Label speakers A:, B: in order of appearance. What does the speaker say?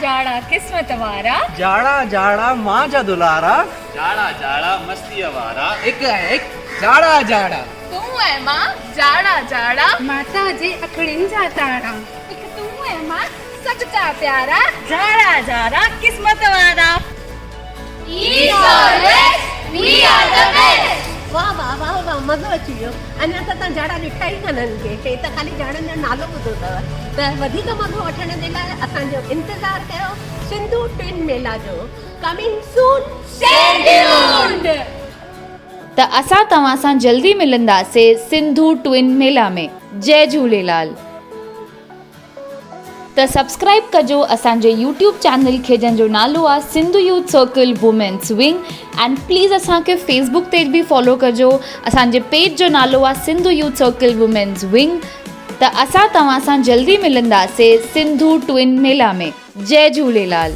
A: جاڙا قسمت وارا.
B: جاڙا جاڙا مان جا دلارا.
C: جاڙا جاڙا مستيء وارا.
B: هڪ ۽ هڪ جاڙا جاڙا.
A: تون ۽ مان جاڙا جاڙا.
D: ماتا جي اکڙين جا تارا.
A: هڪ تون ۽ مان سڀ جا پيارا. جاڙا جاڙا قسمت وارا.
E: East or West, we are the best.
F: واه واه واه واه مزو اچي ويو اڃا ته توهان جاڙا ڏٺا ئي ڪانهن ڪي هي ته خالي جاڙن جو نالو ٻڌو اٿو ته وڌيڪ مزو وٺڻ جي لاء اسان جو انتظار ڪيو سنڌو ٽوئن ميلا جو ڪمنگ سون
E: Stay tuned.
A: ته اسان توهان سان جلدي ملنداسي سنڌو ٽوئن ميلا ۾ جئي جهوليلال. ته سبسڪرائب ڪجو اسان جي يوٽيوب چينل کي جنهن جو نالو آ Sindh youth circle women's wing and please اسان کي فيسبوڪ تي به فالو ڪجو اسان جي پيج جو نالو آ Sindh youth circle women's wing ته اسان توهان سان جلدي ملنداسي سنڌو ٽوئن ميلا ۾ جئي جهوليلال.